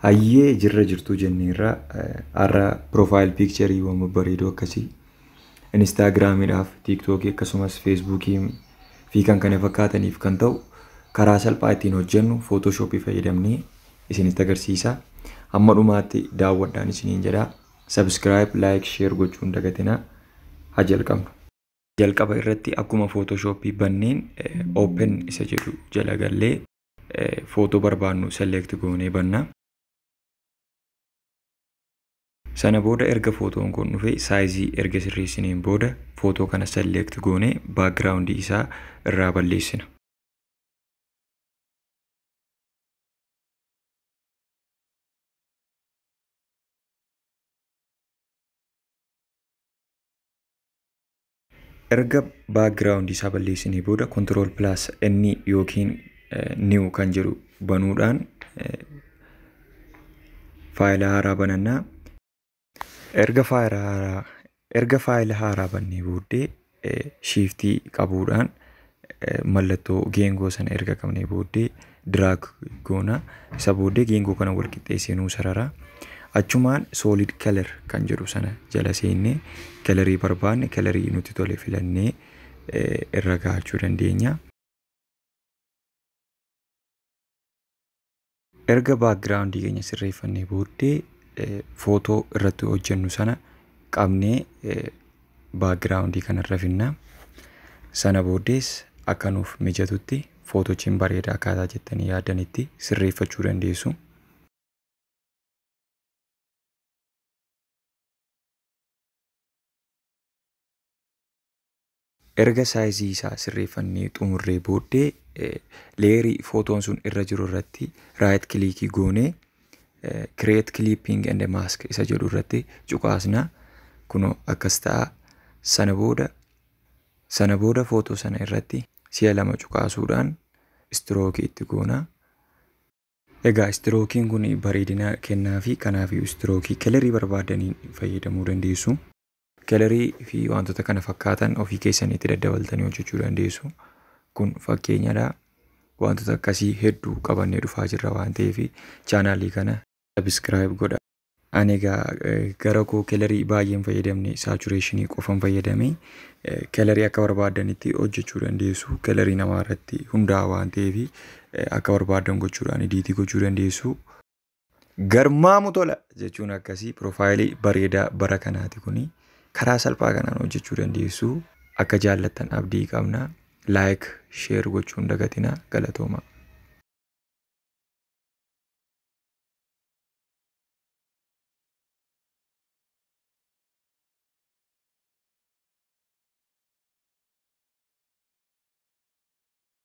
Hayyee jirra jirtuu jenneerra har'a profile pictureiiwwan babbareedoo akkasii Instagramiidhaaf, TikTokii akkasumas Facebookii fi kan kana fakkaataniif kan ta'u karaa salphaa ittiin hojjennu Photoshopii fayyadamnee isinitti agarsiisa. Hamma dhumaatti daawwadhaan isiniin jedha. Subscribe, like, share gochuun dagatinaa. Haa jalqabnu. Jalqaba irratti akkuma Photoshopii banneen open isa jedhu jala gallee footoo barbaannu select goonee banna. Sana booda erga footoon kun dhufe sizeii erga sirreessineen booda footoo kana select goonee background isaa irraa balleessina. Erga background isaa balleessinee booda control plus N yookiin new kan jedhu banuudhaan faayila haaraa banannaa. Erga faayila haaraa bannee booddee shiftii qabuudhaan mallattoo geengoo sana erga qabnee booddee drag goona. Isa booddee geengoo kana wal qixxeessee nuu sarara. Achumaan solid color kan jedhu sana jala seennee colorii barbaanne colorii nutti tole filannee irra kaa'achuu dandeenya. Erga background keenya sirreeffannee booddee footoo irratti hojjennu sana qabnee background kanarra finna. Sana booddees akka nuuf mijatutti footochiin bareedaa akkaataa jettanii yaadanitti sirreeffachuu dandeessu. Erga sizeii isaa sirreeffannee xumurree booddee layerii footoon sun irra jiru irratti right clickii goonee create clipping and mask isa jedhu irratti cuqaasna. Kunoo akkas ta'a. Sana booda footoo sana irratti si'a lama cuqaasuudhaan strokeii itti goona. Egaa strokeiin kun bareedina kennaa fi kanaafiyyuu strokeii colorii barbaadaniin fayyadamuu dandeessu. Colorii fi wantoota kana fakkaatan ofii keessanitti daddabaltanii hojjechuu dandeessu. Kun fakkeenyadha. Wantoota akkasii hedduu qabannee dhufaa jirra waan ta'eef channelii kana subscribe godha. Ani egaa gara koo colorii baay'een fayyadamne saturationii qofan fayyadame colorii akka barbaadanitti hojjechuu dandeessu. Colorii namaa irratti hundaa'a waan ta'eef akka barbaadan gochuudhaan editii gochuu dandeessu. Garmaamu tola jechuun akkasii profileii bareedaa bara kanaati kuni. Karaa salphaa kanaan hojjechuu dandeessu. Akka jaallattan abdii qabna. Like, share gochuun dagatinaa. Galatooma.